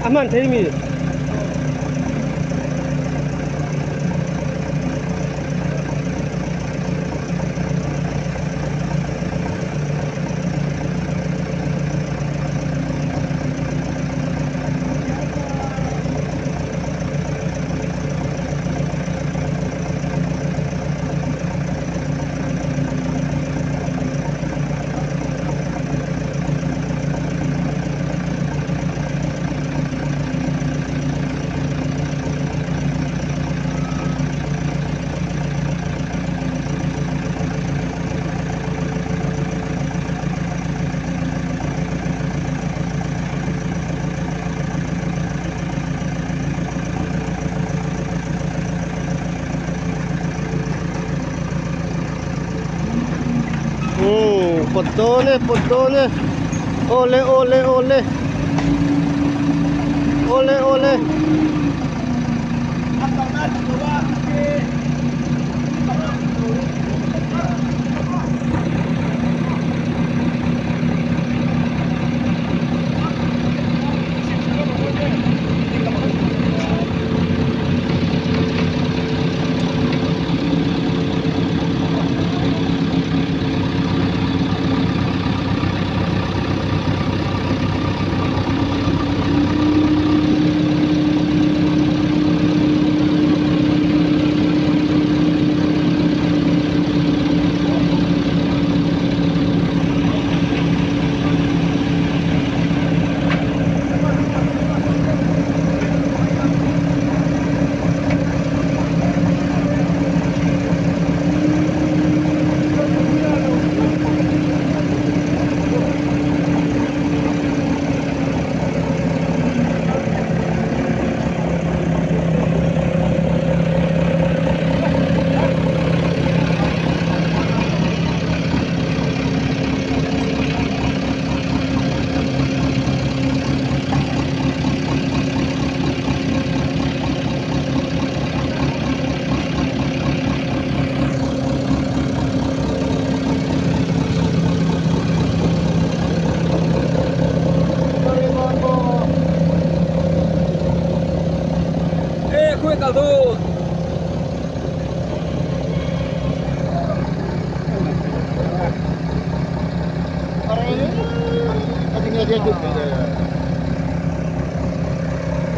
A hman thei mi? Umm pawt dawn e pawt dawn e awle awle awle awle awle.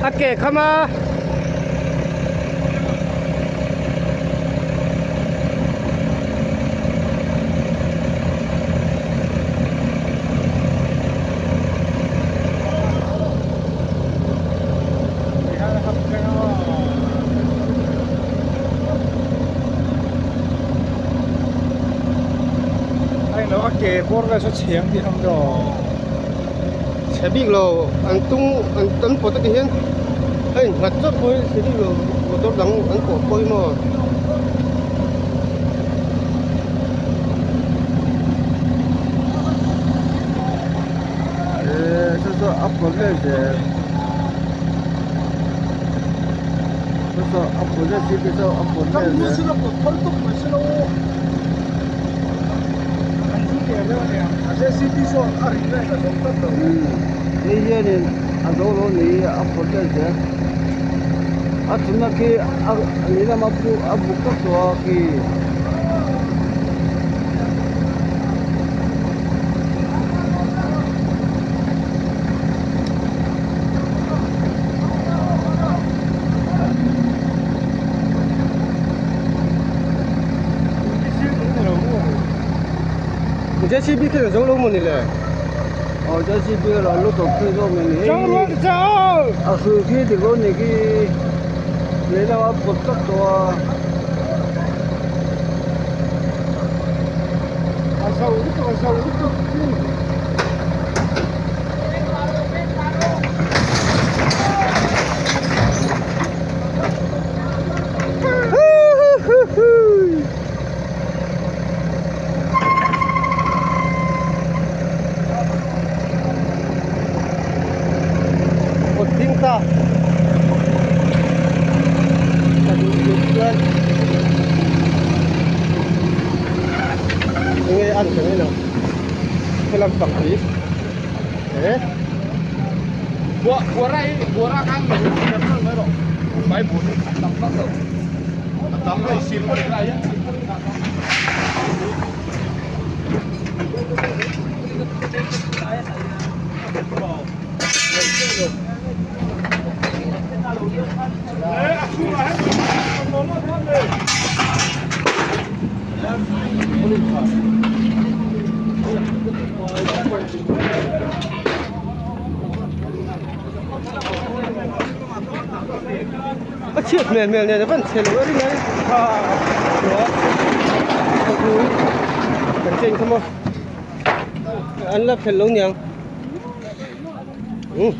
A ke kham a. Chhe bik lo an tung an an pawt a ti hian a innghat chawt mai chhe bik lo motor dang an pawh pawimawh. Hei hianin a zo lo ni a phawrh vel zel a thutna khi a lehlam a a buk tawp tawh a khi. J C B khi a zo lo mawni le. Aw J C B erawh a lu tawp phei zawk mai ni hei a hrui khi dik lo ni khi lehlam a pawt tlat tawh a. A zo lutuk a zo lutuk. Kawt ding ta ka duh duh chuan enge an kan en ang helam pang hi eh. A chhiat hmel hmel nen a van chhe lo em mai kan chen kha maw an la phelh lo niang umm.